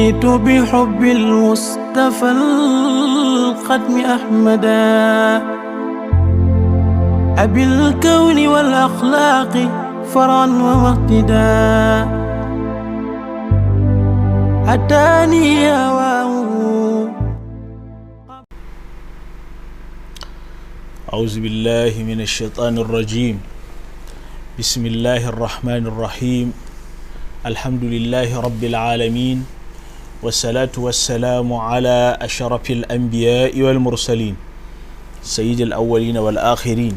رضيت بحب المصطفى الختم أحمدا أبي الكون والأخلاق فرعا ومقتدا أتاني هواه. أعوذ بالله من الشيطان الرجيم. بسم الله الرحمن الرحيم. الحمد لله رب العالمين، والصلاة والسلام على أشرف الأنبياء والمرسلين، سيد الأولين والآخرين،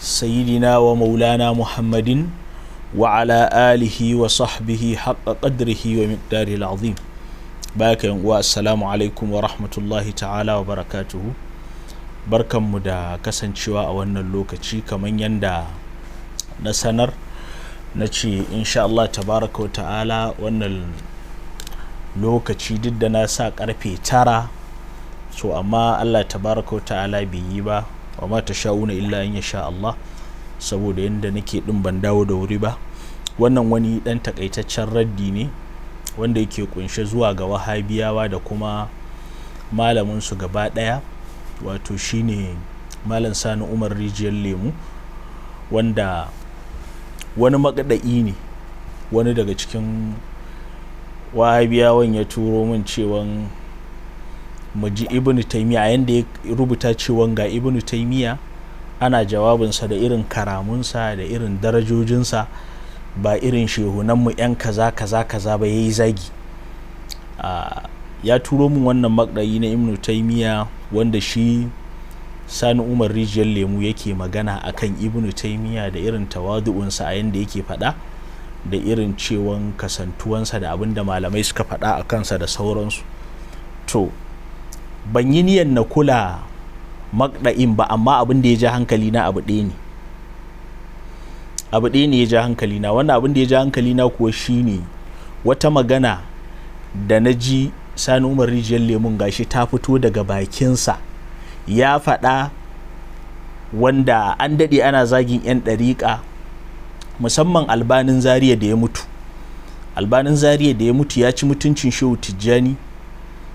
سيدنا ومولانا محمد وعلى آله وصحبه حق قدره ومقداره العظيم. باك والسلام عليكم ورحمة الله تعالى وبركاته. Barkanmu da kasancewa a wannan lokaci. Kamar yadda na sanar, na ce insha Allah tabaraka wa ta'ala wannan lokaci, duk da na sa karfe 9, so amma Allah tabaraka wa ta'ala bai yi ba, wa ma tasha'una illa an yasha Allah, saboda yadda nake din ban dawo da wuri ba. Wannan wani dan takaitaccen raddi ne wanda yake kunshe zuwa ga Wahabiyawa da kuma malamin su gaba daya, wato shine Malam Sani Umar Rijiyar Lemu, wanda wani makada'i ne, wani daga cikin Wahabiyawan ya turo min cewan mu ji Ibn Taymiya, yanda ya rubuta cewan ga Ibn Taymiya ana jawabinsa da irin karamunsa da irin darajojinsa, ba irin shehunanmu 'yan kaza kaza kaza ba, yayi zagi. Ya turo min wannan makdayi na Ibn Taymiya wanda shi Sani Umar Rijiyar Lemu yake magana akan Ibn Taymiya da irin tawadu'unsa a yanda yake faɗa, da irin cewan kasantuwansa da abinda malamai suka faɗa a kansa da sauransu. To ban yi niyan na kula makda'in ba, amma abin da ya ja hankali na abu ɗaya ne, abu ɗaya ne ya ja hankali na. Wannan abin da ya ja hankali na kuwa shine wata magana da na ji Sani Umar Rijiyar Lemun gashi ta fito daga bakinsa ya faɗa, wanda an daɗe ana zagin 'yan ɗariƙa, musamman Albanin Zaria da ya mutu. Albanin Zaria da ya mutu ya ci mutuncin Shehu Tijjani,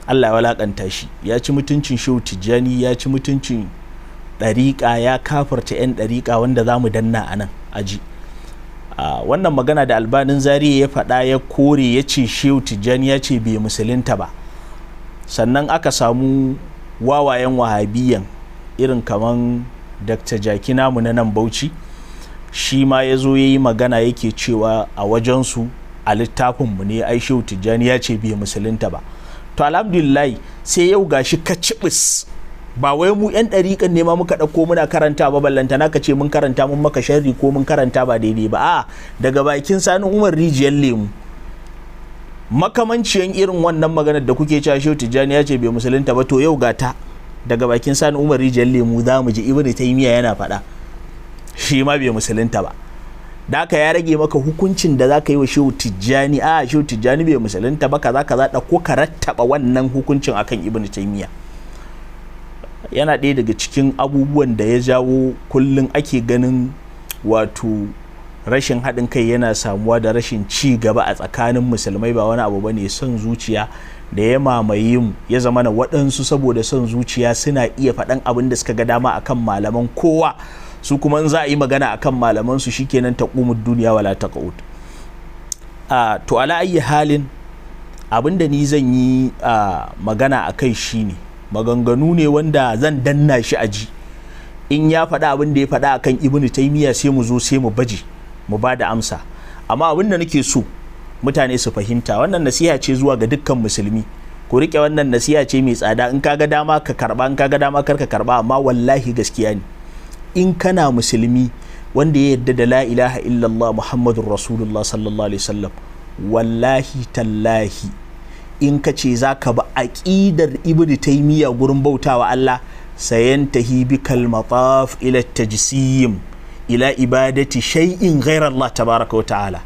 Allah ya walakanta shi, ya ci mutuncin Shehu Tijjani, ya ci mutuncin ɗariƙa, ya kafarta 'yan ɗariƙa, wanda za mu danna a nan aji. Wannan magana da Albanin Zaria ya faɗa, ya kore, ya ce Shehu Tijjani ya ce bai musulunta ba. Sannan aka samu wawayen Wahabiyan irin kaman Dr. Jaki namu na nan Bauchi, shi ma ya zo ya yi magana, yake cewa a wajensu a littafinmu ne ai Shehu Tijjani ya ce bai musulunta ba. To alhamdulillah, sai yau gashi ka cibis, ba wai mu 'yan ɗariƙan ne ma muka ɗauko muna karanta ba, ballantana ka ce mun karanta mun maka sharri ko mun karanta ba daidai ba. A daga bakin Sani Umar Rijiyar Lemu, makamanciyan irin wannan maganar da kuke cewa Shehu Tijjani ya ce bai musulunta ba, to yau gata daga bakin Sani Umar Rijiyar Lemu za mu ji Ibnu Taymiya yana faɗa shi ma bai musulunta ba. Da haka ya rage maka hukuncin da za ka yi wa Shehu Tijjani. A Shehu Tijjani bai musulunta ba, kaza kaza, ɗauko ka rattaba wannan hukuncin akan Ibnu Taymiya. Yana ɗaya daga cikin abubuwan da ya jawo kullum ake ganin wato rashin haɗin kai yana samuwa da rashin ci gaba a tsakanin musulmai, ba wani abu bane, son zuciya da ya mamaye mu, ya zama na waɗansu saboda son zuciya suna iya faɗan abin da suka ga dama akan malaman kowa, su kuma in za a yi magana akan malaman su shikenan, taqumud duniya wala taqud. To ala ayyi halin, abin da ni zan yi magana akai shine maganganu ne wanda zan danna shi a ji. In ya faɗa abin da ya faɗa akan Ibnu Taymiya, sai mu zo sai mu baje mu ba da amsa. Amma abin da nake so mutane su fahimta, wannan nasiha ce zuwa ga dukkan musulmi, ku rike wannan nasiha ce mai tsada. In kaga dama ka karba, in kaga dama kar ka karba, amma wallahi gaskiya ne. In kana musulmi wanda ya yarda da la ilaha illallah Muhammadur Rasulullah sallallahu alaihi wasallam, wallahi tallahi in ka ce za ka ba aƙidar Ibnu Taymiya gurin bautawa Allah, sayantahi bikal mataf ila tajsim, ila ibadati shay'in ghayra Allah tabaraka wa ta'ala.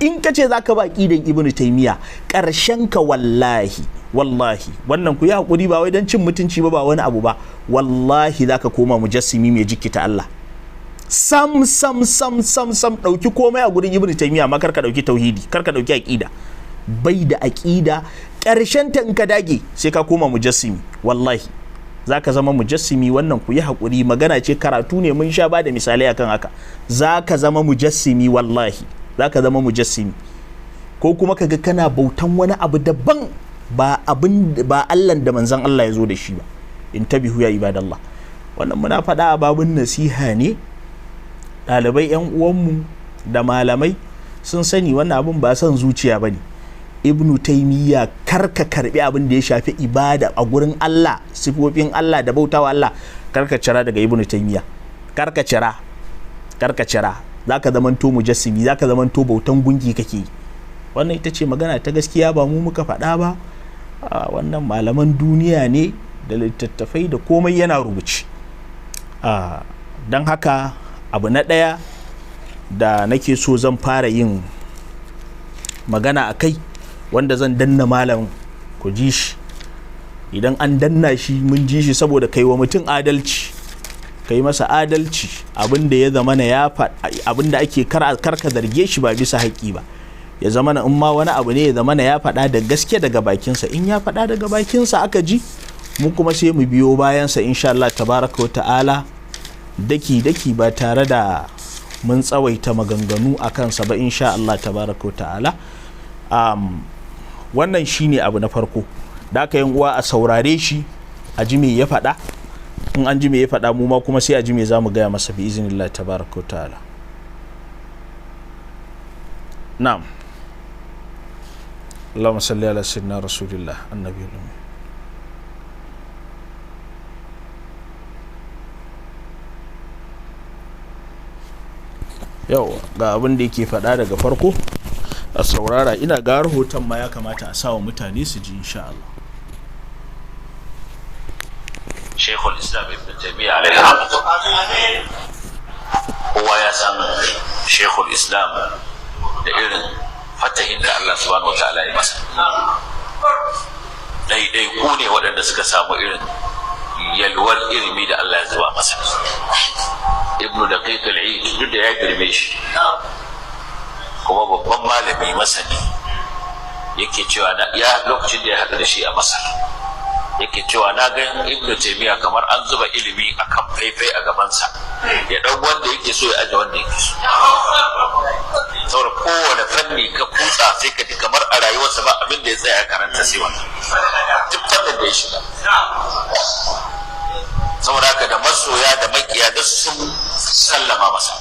In ka ce za ka ba aƙidan Ibnu Taymiya, ƙarshen ka wallahi wallahi, wannan ku yi hakuri, ba wai don cin mutunci ba, ba wani abu ba, wallahi za ka koma mujassimi mai jikita Allah. Sam sam sam sam sam, ɗauki komai a gurin Ibnu Taymiya, amma kar ka ɗauki tauhidi, kar ka ɗauki aƙida. Bai da aƙida. Ƙarshen ta in ka dage sai ka koma mujassimi, wallahi za ka zama mujassimi. Wannan ku yi haƙuri, magana ce, karatu ne, mun sha ba da misalai akan haka. Za ka zama mujassimi, wallahi za ka zama mujassimi, ko kuma kaga kana bautan wani abu daban, ba abin ba Allah da manzon Allah ya zo da shi ba. Intabihu ya ibadallah. Wannan muna faɗa a babun nasiha ne, ɗalibai yan uwanmu da malamai sun sani wannan abun ba son zuciya bane. Ibnu Taimiyya, karka karbi abin da ya shafi ibada a gurin Allah, sifofin Allah da bautawa Allah, karka cira daga Ibnu Taimiyya, karka cira, karka cira. Zaka zamanto mujassimi, zaka zamanto bautan gunki kake yi. Wannan ita ce magana ta gaskiya, ba mu muka faɗa ba. Wannan malaman duniya ne da littattafai da komai yana rubuce. Don haka abu na ɗaya da nake so zan fara yin magana a kai, wanda zan danna malamin ku ji shi, idan an danna shi mun ji shi, saboda kai wa mutum adalci, kai masa adalci, abin da ya zama na ya abin da ake karka zarge shi ba bisa haƙƙi ba, ya zama na in ma wani abu ne ya zama na ya faɗa da gaske daga bakinsa. In ya faɗa daga bakinsa aka ji, mu kuma sai mu biyo bayansa insha Allah tabaraka wa ta'ala, daki daki, ba tare da mun tsawaita maganganu a kansa ba, insha Allah tabaraka wa ta'ala. Wannan shine abu na farko da aka yin uwa, a saurare shi a ji me ya faɗa. In an ji me ya faɗa, mu ma kuma sai a ji me za mu gaya masa bi iznillah tabaraka wa ta'ala. Na'am. Allahumma salli ala sayyidina rasulillah annabi. Yau ga abin da yake faɗa daga farko, a saurara. Ina ga rahoton ma ya kamata a sawa mutane su ji, insha Allah. Sheikhul Islam Ibn Taymiyyah alaihi rahmatullah, kowa ya san Sheikhul Islam da irin fatahin da Allah subhanahu wa ta'ala ya masa. Ɗaiɗaiku ne waɗanda suka samu irin yalwar ilimi da Allah ya zuba masa. Ibn Daqiq al-Eid, duk da ya girme shi kuma babban malami masani, yake cewa ya lokacin da ya haɗu da shi a Masar, yake cewa na ga Ibn Taymiyyah kamar an zuba ilimi akan faifai a gabansa, ya ɗau wanda yake so, ya aje wanda yake so. Saboda kowane fanni ka kutsa sai ka ji kamar a rayuwarsa ba abin da ya tsaya ya karanta sai wannan, duk fannin da ya shiga. Saboda haka da masoya da makiya duk sun sallama masa.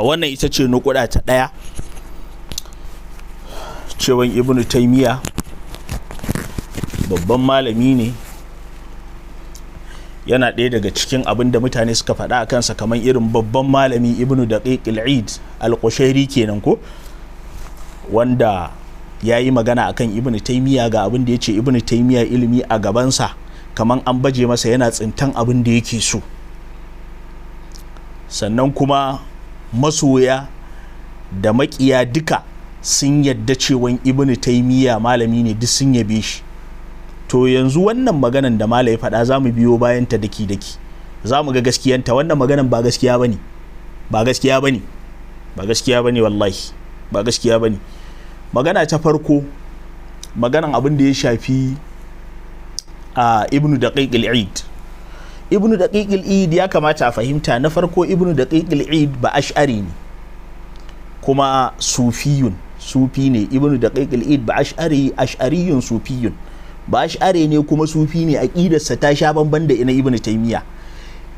Wannan ita ce nukuda ta ɗaya, cewan Ibnu Taimiyya babban malami ne, yana ɗaya daga cikin abin da mutane suka faɗa a kansa, kamar irin babban malami Ibnu Daqiq al-Eid al-Qushairi kenan ko, wanda ya yi magana akan Ibnu Taimiyya, ga abin da ya ce: Ibnu Taimiyya ilimi a gabansa kamar an baje masa, yana tsintan abin da yake so. Sannan kuma masoya da makiya duka sun yadda cewan Ibnu Taimiyya malami ne, duk sun yabe shi. To yanzu wannan maganan da mala ya faɗa, za mu biyo bayan ta daki daki, za mu ga gaskiyanta. Wannan maganan ba gaskiya bane, ba gaskiya bane, ba gaskiya bane, wallahi ba gaskiya bane. Magana ta farko, maganan abin da ya shafi a Ibnu Daqiq al-Eid. Ibnu Daqiq al-Eid, ya kamata a fahimta, na farko Ibnu Daqiq al-Eid ba ash'ari ne kuma sufiyun, sufi ne. Ibnu Daqiq al-Eid ba ash'ari, ash'ariyun sufiyun, ba ash'ari ne kuma sufi ne. Aqidarsa ta sha bamban da ina Ibnu Taymiya.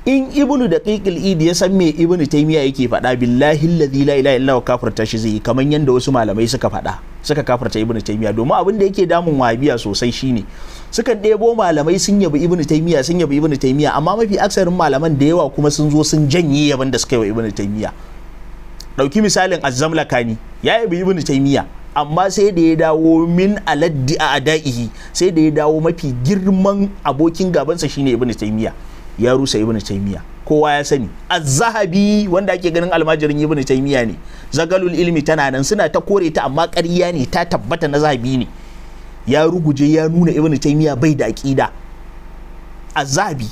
In Ibnu Daqiq al-Eid ya san me Ibnu Taymiya yake faɗa, billahi allazi la ilaha illa huwa kafirta shi zai yi, kamar yanda wasu malamai suka faɗa, suka kafirta Ibnu Taymiya. Domin abin da yake damun Wahabiya sosai shine sukan ɗebo malamai sun yabi Ibnu Taymiya, sun yabi Ibnu Taymiya, amma mafi aksarin malaman da yawa kuma sun zo sun janye yaban da suka yi wa Ibnu Taymiya. Dauki misalin Az-Zamlakani, ya yabi Ibnu Taymiya, amma sai da ya dawo min aladdi a adaihi, sai da ya dawo mafi girman abokin gabansa shine Ibnu Taymiya, ya rusa Ibnu Taymiya, kowa ya sani. Az-Zahabi, wanda ake ganin almajirin Ibnu Taymiya ne, Zagalul Ilmi tana nan suna ta kore ta, amma ƙarya ne, ta tabbata na Zahabi ne, ya ruguje, ya nuna Ibnu Taymiya bai da aqida. Az-Zahabi.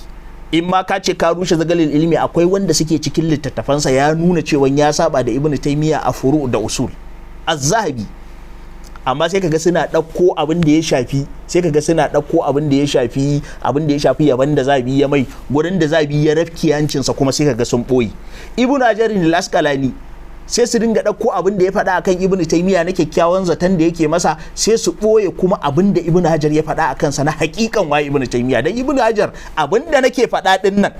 In ma ka ce ka rushe Zagalil Ilmi, akwai wanda suke cikin littattafansa ya nuna cewa ya saba da Ibnu Taymiya a furu da usul, Az-Zahabi. Amma sai kaga suna ɗauko abin da ya shafi, sai kaga suna ɗauko abin da ya shafi, abin da ya shafi yaban da Zahabi ya mai, gurin da Zahabi ya rafki hancinsa kuma sai kaga sun ɓoye. Ibnu Hajarin al-Asqalani, sai su dinga ɗauko abin da ya faɗa akan Ibnu Taymiya na kyakkyawan zaton da yake masa, sai su ɓoye kuma abin da Ibnu Hajar ya faɗa akan sa na haƙiƙan waye Ibnu Taymiya. Dan Ibnu Hajar, abin da nake faɗa ɗin nan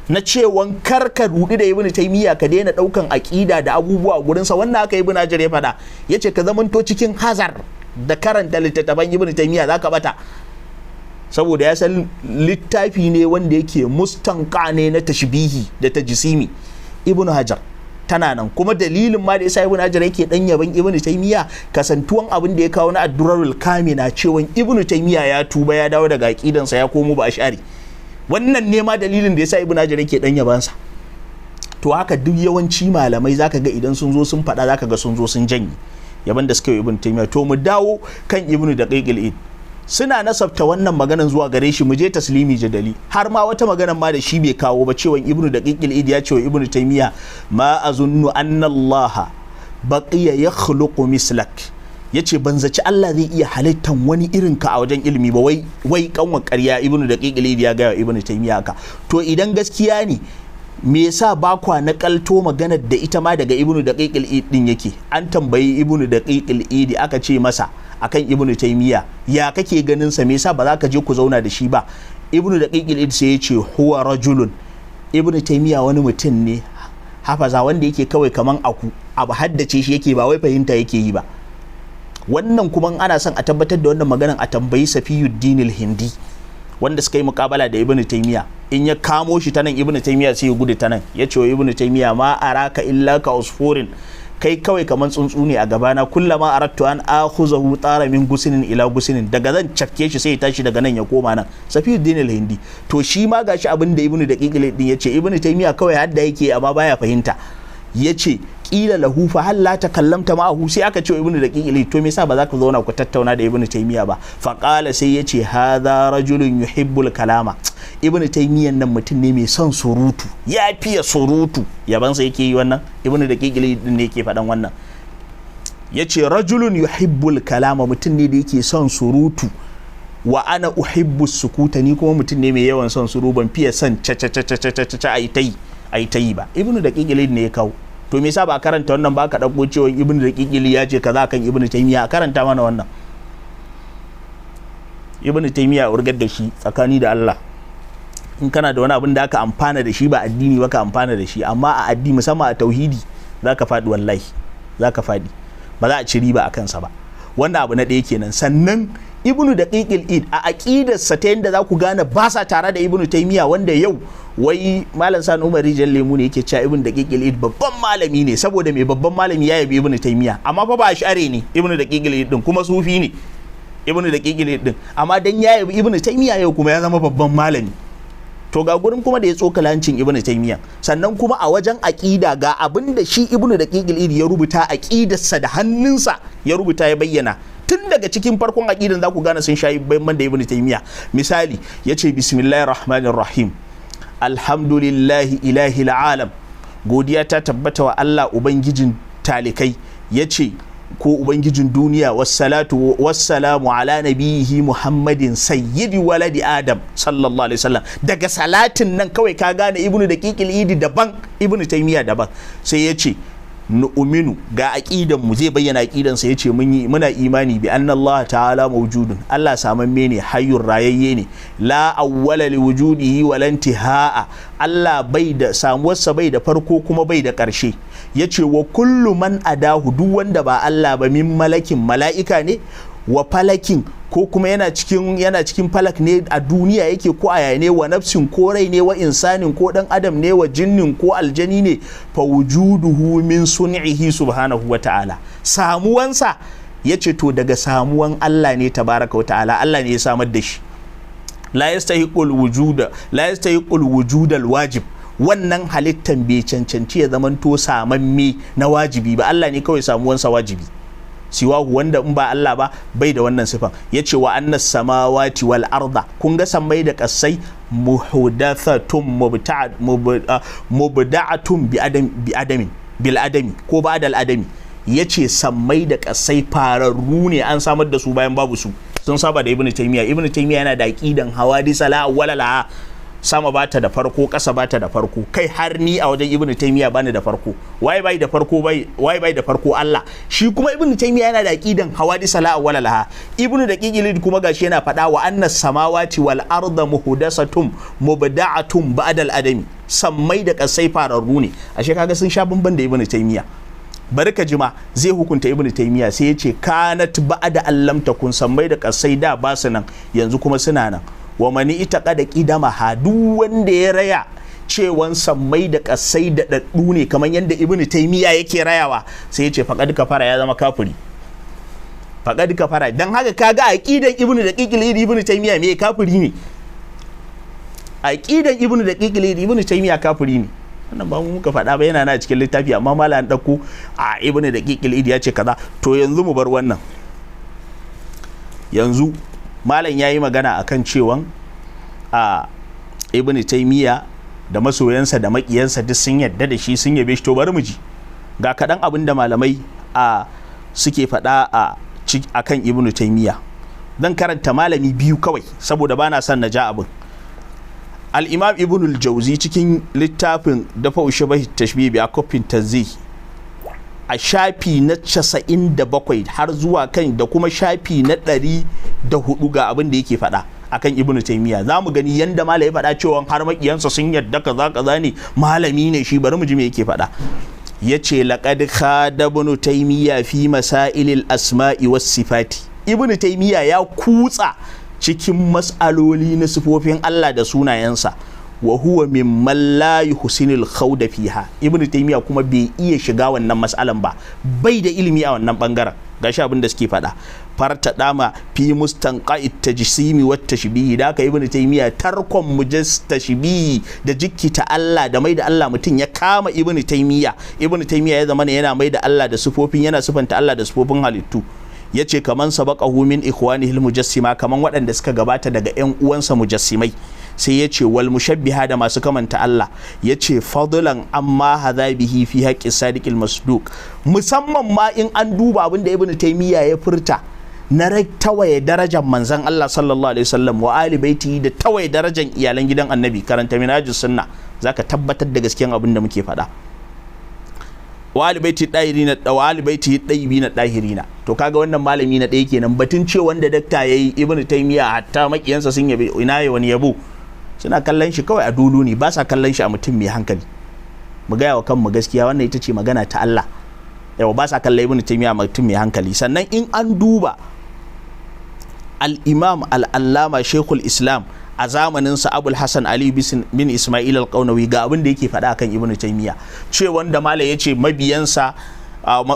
na cewan kar ka rudi da Ibnu Taymiya, ka daina ɗaukan aƙida da abubuwa a gurinsa, wannan haka Ibnu Hajar ya faɗa. Yace ka zamanto cikin hazar da karanta littattafan Ibnu Taymiya, zaka bata, saboda ya san littafi ne wanda yake mustanqa ne na tashbihi da tajsimi. Ibnu Hajar tana nan. Kuma dalilin ma da yasa Ibnu Hajar yake dan yaban Ibnu Taymiya, kasantuwan abin da ya kawo na Ad-Durarul Kamina, cewan Ibnu Taymiya ya tuba, ya dawo daga aqidansa, ya komo ba ashari. Wannan ne ma dalilin da yasa Ibnu Hajar yake dan yabansa. To haka duk yawanci malamai zaka ga idan sun zo sun faɗa, zaka ga sun zo sun janye yaban da suka yi Ibnu Taymiya. To mu dawo kan Ibnu Daqiq al-Id. Suna nasabta wannan maganan zuwa gare shi. Mu je Taslimi Jadali, har ma wata maganan ma da shi bai kawo ba, cewa Ibnu Daqiq al-Id ya ce wa Ibnu Taymiya: "Ma azunnu anna Allah baqiya yakhluqu mislak." Yace ban zaci Allah zai iya halittan wani irin ka a wajen ilimi ba. Wai wai kanwa ƙarya, Ibnu Daqiq al-Id ya ga Ibnu Taymiya haka. To idan gaskiya ne, me yasa ba kwa nakalto maganar da ita ma daga Ibnu Daqiq al-Id din yake? An tambayi Ibnu Daqiq al-Id, aka ce masa akan Ibnu Taymiya, ya kake ganin sa? Me yasa ba za ka je ku zauna da shi ba? Ibnu Daqiq al-Id sai ya ce: "Huwa rajulun", Ibnu Taymiya wani mutum ne, "hafaza", wanda yake kawai kaman aku abu haddace shi yake, ba wai fahimta yake yi ba. Wannan kuma ana son a tabbatar da wannan maganan, a tambayi Safiyuddin al-Hindi, wanda suka yi mukabala da Ibnu Taymiya. In ya kamo shi ta nan, Ibnu Taymiya sai ya gudu ta nan. Ya ce wa Ibnu Taymiya: "Ma araka illa ka usfurin", kai kawai kaman tsuntsu ne a gabana. "Kullama aradtu an akhuzahu tara min gusinin ila gusinin", daga zan cafke shi sai ya tashi daga nan ya koma nan. Safiyuddin al-Hindi. To shi ma gashi abin da Ibnu Daqiq din yace, Ibnu Taymiya kawai hadda yake amma baya fahimta. Yace: "Qila lahu fa hal la takallamta ma'ahu?" Sai aka ce Ibnu Daqiq, to me yasa ba za ka zauna ku tattauna da Ibnu Taymiya ba? Fa qala, sai yace: "Hadha rajulun yuhibbul kalama", Ibnu Taymiyan nan mutum ne mai son surutu, ya fiye surutu. Yabansa yake yi wannan, Ibnu Daqiq din ne yake faɗan wannan. Yace: "Rajulun yuhibbul kalama", mutum ne da yake son surutu. "Wa ana uhibbu sukuta", ni kuma mutum ne mai yawan son suru, ban fiye son ca ca ca ca ca ca ca ayi tayi ba. Ibnu Daqiq ne ya kawo. To me yasa ba karanta wannan ba? Ka dauko cewa Ibnu Daqiq ya ce kaza kan Ibnu Taymiya, a karanta mana wannan. Ibnu Taymiya urgar da shi tsakani da Allah. In kana da wani abin da aka amfana da shi ba addini ba, ka amfana da shi. Amma a addini, musamman a tauhidi, zaka faɗi, wallahi zaka faɗi, ba za a ci riba a kansa ba. Wannan abu na ɗaya kenan. Sannan Ibnu Daqiqil Id a aqidarsa, ta yanda za ku gane ba sa tare da Ibnu Taymiya, wanda yau wai Malam Sani Umar Rijal Lemu ne yake cewa Ibnu Daqiqil Id babban malami ne, saboda mai babban malami ya yabi Ibnu Taymiya. Amma fa ba ash'ari ne Ibnu Daqiqil Id din, kuma sufi ne Ibnu Daqiqil Id din, amma dan ya yabi Ibnu Taymiya yau kuma ya zama babban malami. To ga gurin kuma da ya tsokala hancin Ibnu Taymiya. Sannan kuma a wajen aqida, ga abin da shi Ibnu Daqiqil Id ya rubuta, aqidarsa da hannunsa ya rubuta, ya bayyana. Tun daga cikin farkon aqidan za ku gane sun shayi bayan da Ibnu Taymiya. Misali, yace: "Bismillahir rahmanir rahim, alhamdulillahi ilahil alam", godiya ta tabbata wa Allah ubangijin talikai, yace ko ubangijin duniya. "Wassalatu wassalamu ala nabiyihi Muhammadin sayyidi waladi Adam sallallahu alaihi wasallam." Daga salatin nan kawai ka gane Ibnu Daqiqil Idi daban, Ibnu Taymiya daban. Sai ya ce: "Nu'minu", ga aqidan mu, zai bayyana aqidan sa. Yace mun yi muna imani bi anna Allah ta'ala mawjudun, Allah samamme ne, hayyur, rayayye ne, "la awwala li wujudihi wa la intihaa", Allah bai da samuwarsa, bai da farko kuma bai da ƙarshe. Yace: "Wa kullu man adahu", duk wanda ba Allah ba, "min malakin", mala'ika ne, "wa falakin", ko kuma yana cikin falak ne, a duniya yake ko a yaya ne, "wa nafsin", ko rai ne, "wa insanin", ko dan adam ne, "wa jinnin", ko aljani ne, "fa wujuduhu min sun'ihi subhanahu wa ta'ala", samuwansa, yace to daga samuwan Allah ne tabaraka wa ta'ala, Allah ne ya samar da shi. "La yastahiqul wujuda, la yastahiqul wujudal wajib", wannan halittan bai cancanci ya zamanto samamme na wajibi ba, Allah ne kawai samuwansa wajibi. Siwahu, wanda in ba Allah ba bai da wannan sifan. Yace wa annas samawati wal arda, kun ga sammai da kasai, muhdathatun mubda'atun bi adam bi adamin bil adami ko ba'da al adami. Yace sammai da kasai fararru ne, an samar da su bayan babu su. Sun saba da Ibnu Taymiya. Ibnu Taymiya yana da aqidan hawadisa la awwala laha, sama bata da farko, ƙasa bata da farko. Kai, har ni a wajen Ibnu Taymiya bani da farko. Waye bai da farko? Bai waye bai da farko? Allah. Shi kuma Ibnu Taymiya yana da aqidan hawadisa la awwala laha. Ibnu Daqiqil kuma gashi yana faɗa wa anna samawati wal arda muhdasatum mubda'atum ba'dal adami, sammai da ƙasai fararru ne. Ashe kaga sun sha bamban da Ibnu Taymiya. Bari ka jima, zai hukunta Ibnu Taymiya, sai ya ce kanat ba'da allam takun, sammai da ƙasai da ba su nan, yanzu kuma suna nan. Wa mani ita kada kidama ha, duk wanda ya raya cewan sammai da kasai da daddu ne kamar yadda Ibnu Taymiya yake rayawa, sai ya ce faqad kafara, ya zama kafiri. Faqad kafara. Dan haka kaga aqidan Ibnu Daqiqil, Ibnu Taymiya me kafiri ne. Aqidan Ibnu Daqiqil, Ibnu Taymiya kafiri ne. Wannan ba mu muka faɗa ba, yana na cikin littafi, amma malam ɗauko a Ibnu Daqiqil ya ce kaza. To yanzu mu bar wannan. Yanzu malam ya yi magana akan cewan a Ibn Taymiya da masoyansa da makiyansa duk sun yadda da shi, sun yabe shi. To bari mu ji ga kaɗan abin da malamai a suke faɗa a akan Ibn Taymiya. Zan karanta malami biyu kawai saboda bana son na ja abin. Al-Imam Ibn al-Jauzi cikin littafin Dafa Shabahi Tashbih bi Akofin Tanzih, a shafi na 97 har zuwa kan da kuma shafi na 104, ga abin da yake faɗa akan Ibnu Taymiya. Za mu gani yanda malami ya faɗa cewa har makiyansa sun yadda kaza kaza ne, malami ne shi. Bari mu ji me yake faɗa. Yace laqad khada Ibnu Taymiya fi masailil asma'i was sifati. Ibnu Taymiya ya kutsa cikin mas'aloli na sifofin Allah da sunayensa. Wa huwa mimman la yuhsinul khawda fiha. Ibnu Taymiya kuma bai iya shiga wannan mas'alan ba, bai da ilimi a wannan bangaren. Gashi abin da suke faɗa: farta dama fi mustanqa'it tajsimi wat tashbihi. Da ka Ibnu Taymiya tarkon mujas tashbihi da jikkita Allah da mai da Allah mutum ya kama Ibnu Taymiya. Ibnu Taymiya ya zama yana mai da Allah da sifofin, yana sifanta Allah da sifofin halittu. Yace kaman sabaqahu min ikhwanihil mujassima, kaman waɗanda suka gabata daga ƴan uwansa mujassimai. Sai ya ce wal mushabbiha, da masu kamanta Allah. Ya ce fadlan amma hadha bihi fi haqqi sadiqil masduq, musamman ma in an duba abin da Ibnu Taymiya ya furta na tawaye darajar manzon Allah sallallahu alaihi wasallam wa ali baiti, da tawaye darajar iyalan gidan Annabi. Karanta Minhajus Sunna, zaka tabbatar da gaskiyan abin da muke faɗa. Wa ali baiti dahirina, wa ali baiti dayyibina dahirina. To kaga wannan malami na ɗaya kenan. Batun ce wanda dakta yayi, Ibnu Taymiya hatta makiyansa sun yabe, ina ya wani yabo? Suna kallon shi kawai a dolo ne, ba sa kallon shi a mutum mai hankali. Mu gaya wa kanmu gaskiya, wannan ita ce magana ta Allah. Yawa, ba sa kallon Ibnu Taymiya mutum mai hankali. Sannan in an duba al-Imam al-Allama Sheikhul Islam a zamanin sa, Abul Hasan Ali bin Ismail al-Qaunawi, ga abin da yake faɗa akan Ibnu Taymiya, ce wanda malam yace mabiyansa,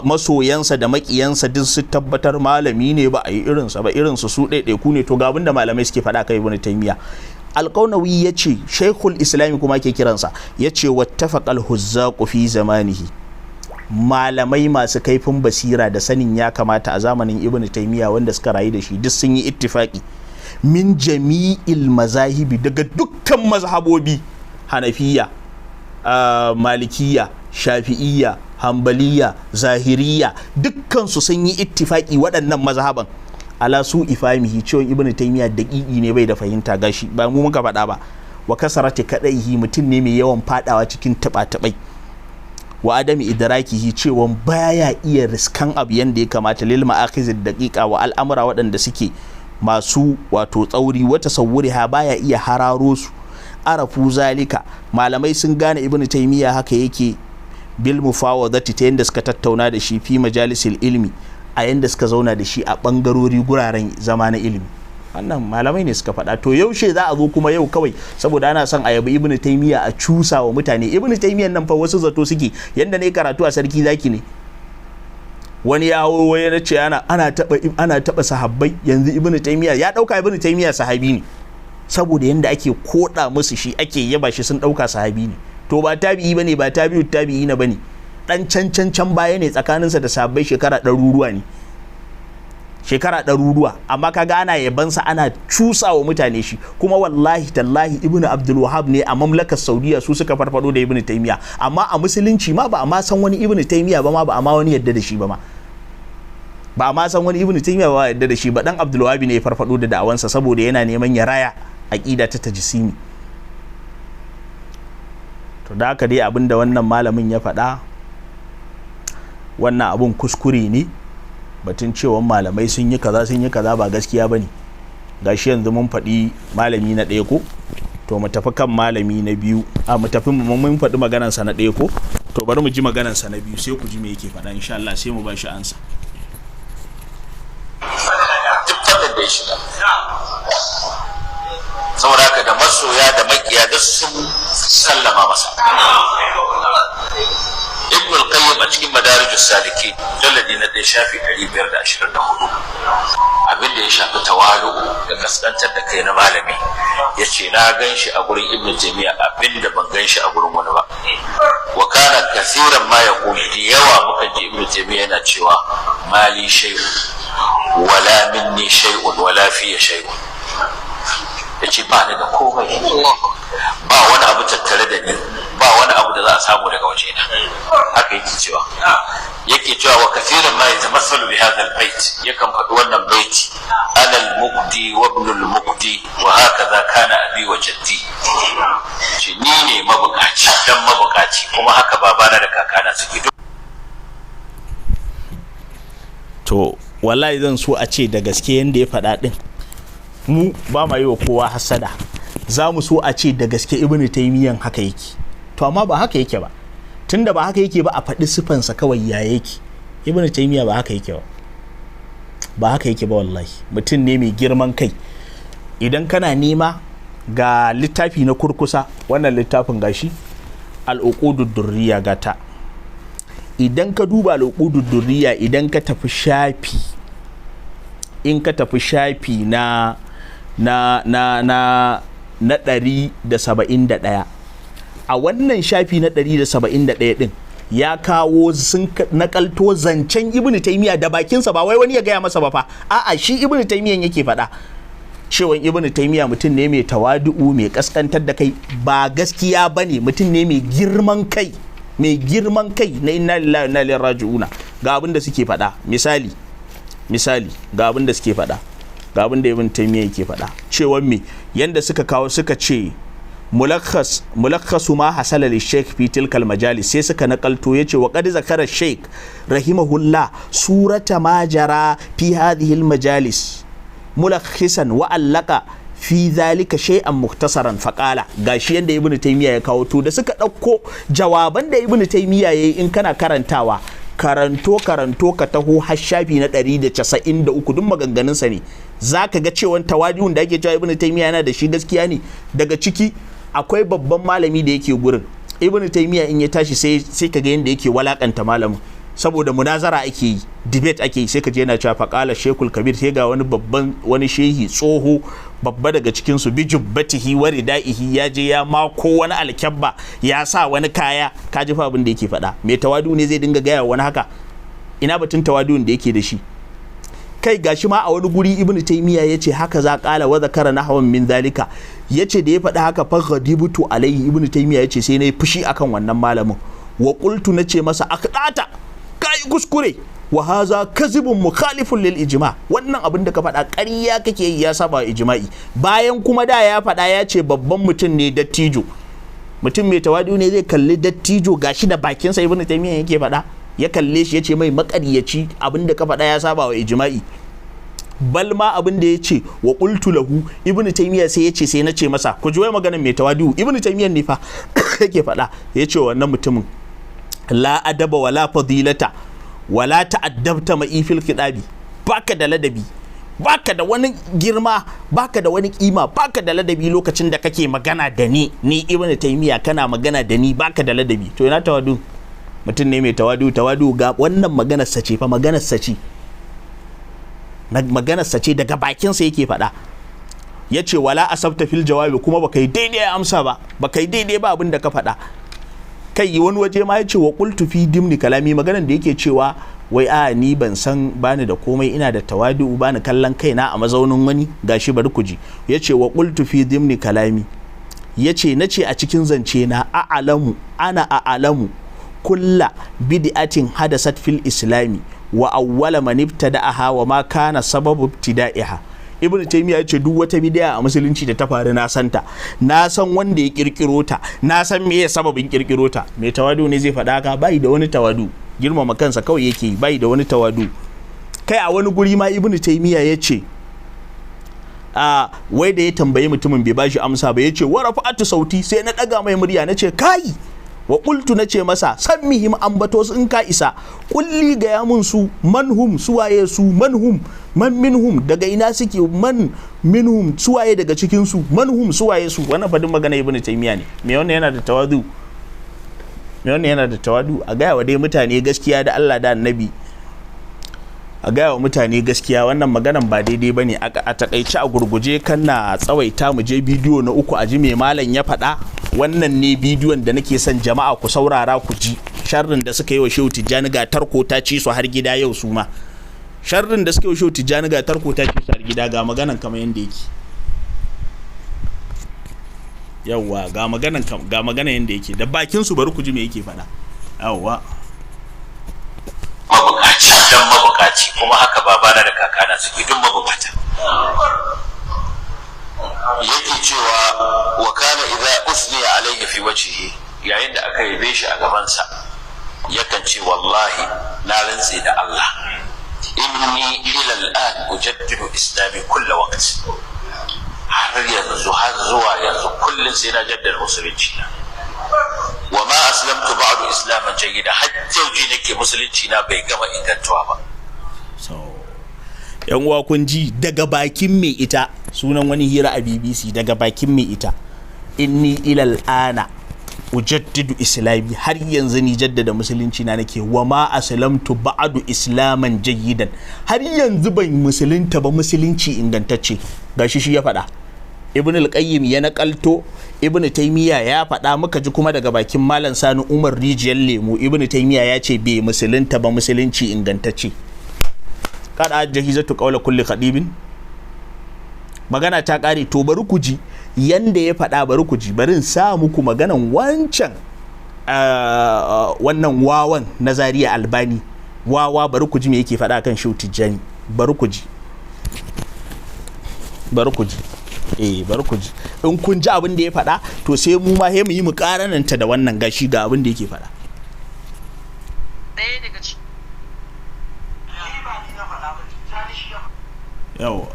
masoyansa da makiyansa duk su tabbatar malami ne, ba a yi irinsa ba, irinsu su ɗaiɗaiku ne. To ga abin da malamai suke faɗa kan Ibnu Taymiya. Alƙaunawi ya ce, Shaikhul Islami kuma ke kiransa, ya ce wattafaqal huzzaqu fi zamanihi, malamai masu kaifin basira da sanin ya kamata a zamanin Ibn Taymiya wanda suka rayu da shi duk sun yi ittifaqi, min jami'il mazahibi, daga dukkan mazhabobi, Hanafiya, Malikiya, Shafi'iyya, Hambaliya, Zahiriya, dukkan su sun yi ittifaqi waɗannan mazhaban, ala su ifamihi, cewa Ibnu Taymiya daƙiƙi ne, bai da fahimta. Gashi, ba mu muka faɗa ba. Wa kasarati kadaihi, mutum ne mai yawan fadawa cikin tuba-tubai. Wa adami idrakihi, cewa baya iya riskan abu yanda ya kamata, lil ma'akhizid daqiqa, wa al'amura waɗanda suke masu wato tsauri, wata ha baya iya hararo su. Arafu zalika, malamai sun gane Ibnu Taymiya haka yake, bil mufawadati, ta yanda suka tattauna da shi, fi majalisil ilmi, a yanda suka zauna da shi a bangarori guraren zama na ilimi. Wannan malamai ne suka faɗa. To yaushe za a zo kuma yau kawai saboda ana son a yabi Ibnu Taymiya a cusa wa mutane Ibnu Taymiyan nan fa? Wasu zato suke yanda ne karatu a Sarki Zaki ne, wani ya hawo ya ce ana taba sahabbai. Yanzu Ibnu Taymiya ya dauka Ibnu Taymiya sahabi ne, saboda yanda ake koda musu shi, ake yaba shi, sun dauka sahabi ne. To ba tabi'i bane, ba tabi'u tabi'i na bane, dan can can can baya ne, tsakaninsa da sahabbai shekara ɗaruruwa ne. Shekara ɗaruruwa, amma kaga ana yabansa, ana cusa wa mutane shi. Kuma wallahi tallahi, Ibnu Abdul Wahab ne a mamlakar Saudiya su suka farfado da Ibnu Taymiya, amma a musulunci ma ba a ma san wani Ibnu Taymiya ba ma, ba a ma wani yadda da shi ba ma, ba a ma san wani Ibnu Taymiya ba yadda da shi ba. Dan Abdul Wahab ne ya farfado da da'awansa saboda yana neman ya raya aqida ta tajsimi. To da haka dai, abinda wannan malamin ya faɗa, wannan abun kuskure ne. Batun cewa malamai sun yi kaza, sun yi kaza, ba gaskiya ba ne. Gashi yanzu mun faɗi malami na ɗaya ko? To mu tafi kan malami na biyu. A mu tafi, mun faɗi maganansa na ɗaya ko? To bari mu ji maganansa na biyu, sai ku ji me yake faɗa insha Allah, sai mu ba shi ansa. Duk fannin da ya shiga, saboda haka da masoya da makiya duk sun sallama masa. Ibn al-Qayyim a cikin Madarijus Salikin, mujalladi na 1, shafi 524, abin da ya shafi tawalu da kaskantar da kai na malami, ya ce na gan shi a gurin Ibn Taymiya abin da ban gan shi a gurin wani ba. Wa kana kathiran ma yaqul, da yawa muka ji Ibn Taymiya yana cewa: "Ma li shay'un, wala minni shay'un, wala fiya shay'un." Yace ba ni da komai, ba wani abu tattare da ni, ba wani abu da za a samu daga wajena. Haka yake cewa. Yake cewa: wa kathiran ma yatamassalu bi hadha al-bait, yakan faɗi wannan baiti: "Ana al-muqdi wa ibn al-muqdi, wa hakaza kana abi wa jaddi." Ce ni ne mabukaci dan mabukaci, kuma haka babana da kakana suke duk. To wallahi zan so a ce da gaske yanda ya faɗa ɗin. Mu ba ma yi wa kowa hasada, za mu so a ce da gaske Ibnu Taymiyan haka yake. To amma ba haka yake ba. Tunda ba haka yake ba, a faɗi sifansa kawai, ya yake? Ibnu Taymiya ba haka yake ba, ba haka yake ba wallahi. Mutum ne mai girman kai. Idan kana nema, ga littafi na kurkusa, wannan littafin gashi, Al'uqudud Durriya, gata. Idan ka duba Al'uqudud Durriya, idan ka tafi shafi, in ka tafi shafi na 171, a wannan shafi na 171 din ya kawo, sun nakalto zancen Ibnu Taymiya da bakinsa, ba wai wani ya gaya masa ba fa, a'a, shi Ibnu Taymiyan yake faɗa cewa Ibnu Taymiya mutum ne mai tawadu'u, mai kaskantar da kai. Ba gaskiya bane, mutum ne mai girman kai, mai girman kai na inna lillahi wa inna ilaihi raji'una. Ga abin da suke faɗa, misali, misali, ga abin da suke faɗa, ga abin da Ibn Taymiya yake faɗa cewa me, yanda suka kawo, suka ce mulakhasu ma hasala li shaykh fi tilkal majalis. Sai suka nakalto, yace: wa qad zakara shaykh rahimahullah surata ma jara fi hadhihi al majalis mulakhisan wa allaka fi zalika shay'an muktasaran faqala. Gashi yanda Ibnu Taymiya ya kawo. To da suka ɗauko jawaban da Ibnu Taymiya yayi, in kana karantawa, karanto, karanto ka taho har shafi na 193, duk maganganunsa ne. Zaka ga cewan tawadi'un da ake cewa Ibnu Taymiya yana da shi gaskiya ne. Daga ciki akwai babban malami da yake gurin Ibnu Taymiya, in ya tashi sai kaga yanda yake walakanta malamin, saboda munazara ake yi, debate ake yi. Sai ka je yana cewa: faqala shekul kabir. Sai ga wani babban, wani shehi tsoho babba daga cikin su, bijubbatihi wa ridaihi, ya je ya mako wani alkyabba, ya sa wani kaya. Ka ji fa abin da yake faɗa. Mai tawadu ne zai dinga gaya wani haka? Ina batun tawadun da yake da shi? Kai, gashi ma a wani guri Ibnu Taymiya yace haka za kala wa zakara nahwan min zalika. Yace da ya faɗi haka, fa ghadibtu alaihi, Ibnu Taymiya yace sai nayi fushi akan wannan malamin, wa qultu, nace masa: akdata, kai kuskure, wa haza kazibun mukhalifun lil ijma. Wannan abin da ka faɗa ƙarya kake yi, ya saba ijma'i. Bayan kuma da ya faɗa, ya ce babban mutum ne, dattijo. Mutum mai tawadu ne zai kalli dattijo, gashi da bakinsa Ibnu Taymiya yake faɗa, ya kalle shi ya ce mai maƙaryaci, abin da ka faɗa ya saba wa ijma'i? Bal ma abin da ya ce, wa qultu lahu, Ibnu Taymiya sai ya ce sai na ce masa, ku ji wai maganar mai tawadu, Ibnu Taymiya ne fa yake faɗa, ya ce wannan mutumin: la adaba wala fadilata wala ta'addabta ma'i fil khidabi. Baka da ladabi, baka da wani girma, baka da wani kima, baka da ladabi lokacin da kake magana da ni, ni Ibnu Taymiya, kana magana da ni baka da ladabi. To ina tawadu? Mutum ne mai tawadu? Tawadu, ga wannan maganar sa ce fa, maganar sa ce, maganar sa ce, daga bakin sa yake faɗa. Ya ce wala asabta fil jawabi, kuma baka yi daidai amsa ba, baka yi daidai ba abin da ka faɗa. Kai, wani waje ma ya ce wa qultu fi dimni kalami, maganar da yake cewa Wai a ni ban san bani da komai, ina da tawadu, bani kallon kaina a mazaunin wani. Gashi, bari ku ji. Yace wa qultu fi dimni kalami, yace nace a cikin zance na, a'lamu ana a'lamu kulla bid'atin hadasat fil islami wa awwala man ibtada'aha wa ma kana sababu ibtida'iha. Ibn Taymiya yace duk wata bid'a a musulunci da ta faru na santa, na san wanda ya kirkiro ta, na san meye sababin kirkiro ta. Mai tawadu ne zai faɗa haka? Bai da wani tawadu, girmama kansa kawai yake, bai da wani tawadu. Kai, a wani guri ma Ibn Taymiya yace a wai da ya tambayi mutumin bai bashi amsa ba, yace wa rafa'atu sauti, sai na daga mai murya nace kai, wa qultu, nace masa sammihim, ambato su in ka isa, kulli, ga ya mun su, manhum, suwaye su, manhum, man minhum, daga ina suke, man minhum, suwaye daga cikin su, manhum, suwaye su. Wannan fadin magana Ibnu Taymiya ne. Me wannan yana da tawadu? Me wannan yana da tawadu? A gaya wa dai mutane gaskiya da Allah da Annabi, a gaya wa mutane gaskiya, wannan maganan ba daidai ba ne. A takaice, a gurguje, kan na tsawaita, mu je bidiyo na uku a ji me malam ya faɗa. Wannan ne bidiyon da nake son jama'a ku saurara ku ji sharrin da suka yi wa Shehu Tijjani. Ga tarko ta ci su har gida yau su ma. Sharrin da suka yi wa Shehu Tijjani, ga tarko ta ci su har gida. Ga maganan kamar yadda yake. Yawwa, ga maganan, ga maganan yadda yake da bakin su. Bari ku ji me yake faɗa. Yawwa. Mabukaci dan mabukaci, kuma haka babana da kakana suke, duk mabukata. Yake cewa wa kana idza usniya alayhi fi wajhihi, yayin da aka yabe shi a gabansa, yakan ce wallahi, na rantse da Allah, inni ila al'an ujaddidu islami kulla waqt, har yanzu, har zuwa yanzu, kullum sai na jaddada musulunci na. Wa ma aslamtu ba'du islaman jayyida, har yau ji nake musulunci na bai gama ingantuwa ba. So yan uwa, kun ji daga bakin mai ita. Sunan wani hira a BBC, daga bakin mai ita: inni ilal ana ujaddidu islami, har yanzu ni jaddada musulunci na nake. Wa ma aslamtu ba'du islaman jayyidan, har yanzu ban musulunta ba musulunci ingantacce. Gashi shi ya faɗa, Ibn al-Qayyim ya nakalto Ibn Taymiya ya faɗa. Muka ji kuma daga bakin Malam Sani Umar Rijiyar Lemu, Ibn Taymiya ya ce bai musulunta ba musulunci ingantacce. Kada jahizatu qawla kulli khadibin, magana ta kare. To bari ku ji yanda ya faɗa, bari ku ji, bari in sa muku maganan wancan wannan wawan na Zaria, Albani wawa. Bari ku ji me yake faɗa kan Shehu Tijjani. Bari ku ji, bari ku ji, eh, bari ku ji. In kun ji abin da ya faɗa, to sai mu ma sai mu yi mu karananta da wannan. Gashi, ga abin da yake faɗa. Ɗaya daga cikin Yawa.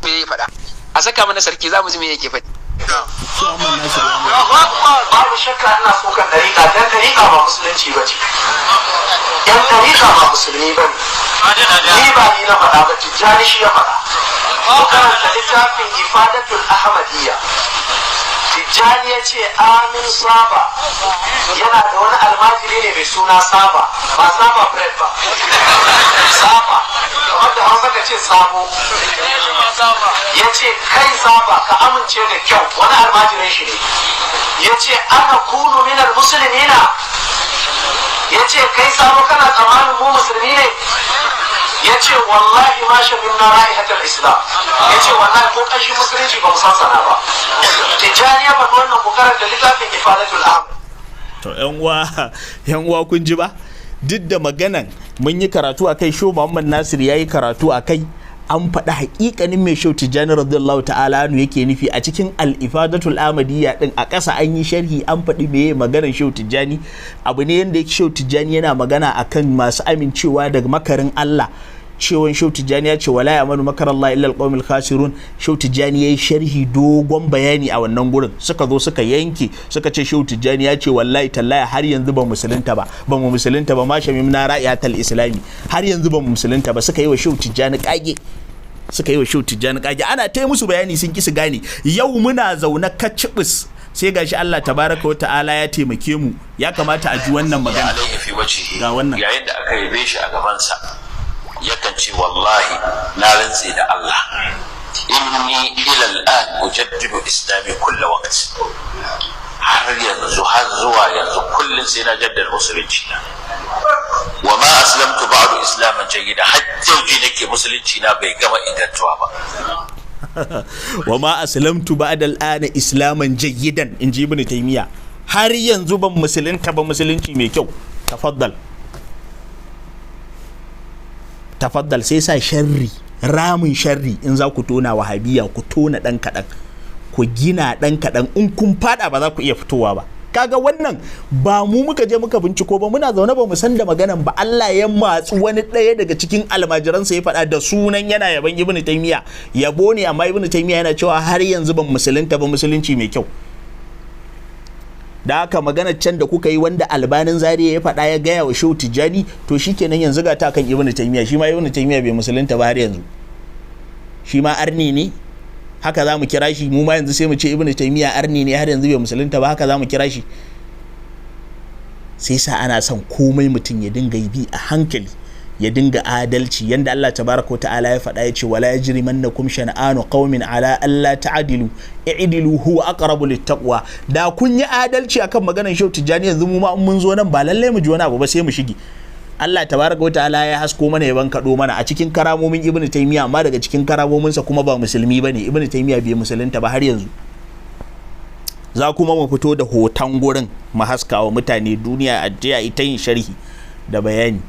Me ya faɗa, a saka mana sarki, za mu ji me yake faɗi. Babu shakka ina sukan dariƙa, dan dariƙa ba musulunci ba ce, yan dariƙa ba musulmi ba ne. Ni ba ni na faɗa ba, Tijjani shi ya faɗa. Ku karanta littafin Ifadatul Ahmadiyya. Tijjani ya ce amin saba, yana da wani almajiri ne mai suna Saba, ba Saba bread ba, Saba wanda Hausa ka ce sabo. Ya ce kai Saba, ka amince da kyau, wani almajirin shi ne. Ya ce ana kunu minal musulmina, ya ce kai sabo, kana tsammanin mu musulmi ne? Ya ce wallahi ma shamin na ra'ihatul islam, ya ce wallahi ko ƙanshin musulunci ba mu san sana ba. Tijjani ya faɗi wannan, ku karanta littafin Ifadatul Ahmad. To yan uwa, yan uwa, kun ji ba? Duk da maganan mun yi karatu a kai, Shehu Muhammad Nasir ya yi karatu a kai, an faɗi haƙiƙanin mai Shehu Tijjani radiyallahu ta'ala anhu yake nufi a cikin Al-Ifadatul Ahmadiyya din. A ƙasa an yi sharhi, an faɗi meye maganar Shehu Tijjani. Abu ne yanda Shehu Tijjani yana magana akan masu amincewa daga makarin Allah, cewan Shehu Tijjani ya ce wala ya'manu makar Allah illa alqawmul khasirun. Shehu Tijjani yayi sharhi, dogon bayani a wannan gurin. Suka zo suka yanke, suka ce Shehu Tijjani ya ce wallahi tallahi har yanzu ba musulunta ba, ba mu musulunta ba, ma shamim na ra'iyatal islami, har yanzu ba mu musulunta ba. Suka yi wa Shehu Tijjani kage, suka yi wa Shehu Tijjani kage. Ana ta musu bayani sun ki su gane. Yau muna zaune kacibis, sai gashi Allah tabaraka wa ta'ala ya taimake mu. Ya kamata a ji wannan magana. Alaihi fi wajhihi, Ga wannan. yayin da aka yabe shi a gabansa, yakan ce wallahi, na rantse da Allah, inni ila al'an ujaddidu islami kulla waqt, har yanzu, har zuwa yanzu, kullum sai na jaddada musulunci na. Wa ma aslamtu ba'du islaman jayyida, har yau ji nake musulunci na bai gama ingantuwa ba. Wa ma aslamtu ba'da al'ana islaman jayyidan, inji Ibn Taymiya, har yanzu ban musulunta ba musulunci mai kyau. Tafaddal, tafaddal. Sai sa sharri, ramin sharri in za ku tona wahabiya, ku tona dan kadan, ku gina dan kadan, in kun fada ba za ku iya fitowa ba. Kaga wannan ba mu muka je muka binciko ba, muna zaune ba mu san da maganan ba. Allah ya matsu wani ɗaya daga cikin almajiransa ya faɗa da sunan yana yaban Ibn Taymiya, yabo ne, amma Ibn Taymiya yana cewa har yanzu ban musulunta ba musulunci mai kyau. Da haka maganar can da kuka yi wanda Albanin Zaria ya faɗa ya gaya wa Shehu Tijjani, to shikenan yanzu ga ta kan Ibn Taymiya, shi ma Ibn Taymiya bai musulunta ba har yanzu, shi ma arni ne, haka za mu kira shi. Mu ma yanzu sai mu ce Ibn Taymiya arni ne, har yanzu bai musulunta ba, haka za mu kira shi. Sai sa ana son komai mutum ya dinga bi a hankali, ya dinga adalci, yanda Allah tabaraka wa ta'ala ya faɗa ya ce wala yajrimannakum shana'anu qaumin ala alla ta'dilu i'dilu huwa aqrabu littaqwa. Da kun yi adalci akan maganar Shehu Tijjani, yanzu mu ma in mun zo nan ba lallai mu ji wani abu ba, sai mu shige. Allah tabaraka wa ta'ala ya hasko mana, ya bankaɗo mana a cikin karamomin Ibn Taymiyyah, amma daga cikin karamominsa kuma ba musulmi bane. Ibn Taymiyyah bai musulunta ba har yanzu. Za kuma mu fito da hoton gurin mu haska wa mutane duniya a jiya ita yin sharhi da bayani.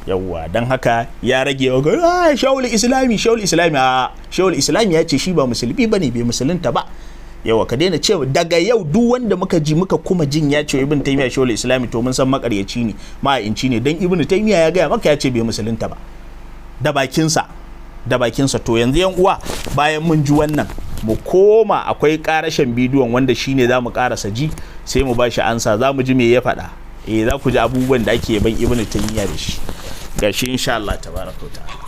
Yawwa, don haka ya rage wa ga Shehul Islami, Shehul Islami, a Shehul Islami ya ce shi ba musulmi bane, bai musulunta ba. Yawa, ka daina cewa daga yau duk wanda muka ji muka kuma jin ya ce Ibn Taymiyyah Shehul Islami, to mun san makaryaci ne, ma'inci ne, dan Ibn Taymiyyah ya gaya maka ya ce bai musulunta ba da bakinsa, da bakinsa. To yanzu yan uwa, bayan mun ji wannan, mu koma akwai karashen bidiyon wanda shine za mu karasa ji, sai mu bashi ansa, za mu ji me ya faɗa. Za ku ji abubuwan da ake yaban Ibn Taymiyyah da shi gashi insha Allah tabaraka wa ta'ala.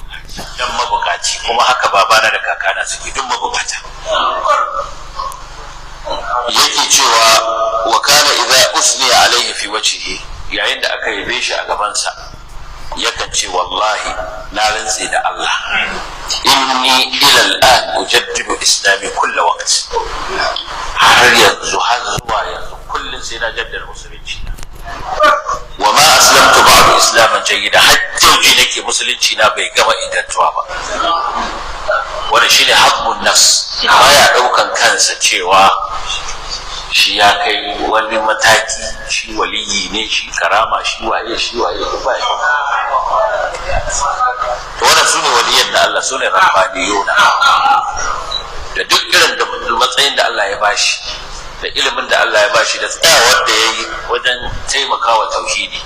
Dan mabukaci, kuma haka babana da kakana suke, duk mabukata. Yake cewa wa kana idza usniya alaihi fi wajhihi, yayin da aka yabe shi a gabansa yakan ce wallahi na rantse da Allah, inni ila al'an ujaddidu islami kulla waqt, har yanzu, har zuwa yanzu kullun sai na jaddada musulunci. Wa ma aslamtu ba'du islaman jayyida, har yau ji nake musulunci na bai gama ingantuwa ba. Wannan shine habbun nafs, baya daukan kansa cewa shi ya kai wani mataki, shi waliyi ne, shi karama, shi waye, shi waye, duk ba. To wannan sune waliyan da Allah, sune rabbaniyuna, da duk irin da matsayin da Allah ya bashi, da ilimin da Allah ya bashi, da tsayawar da ya yi wajen taimakawa tauhidi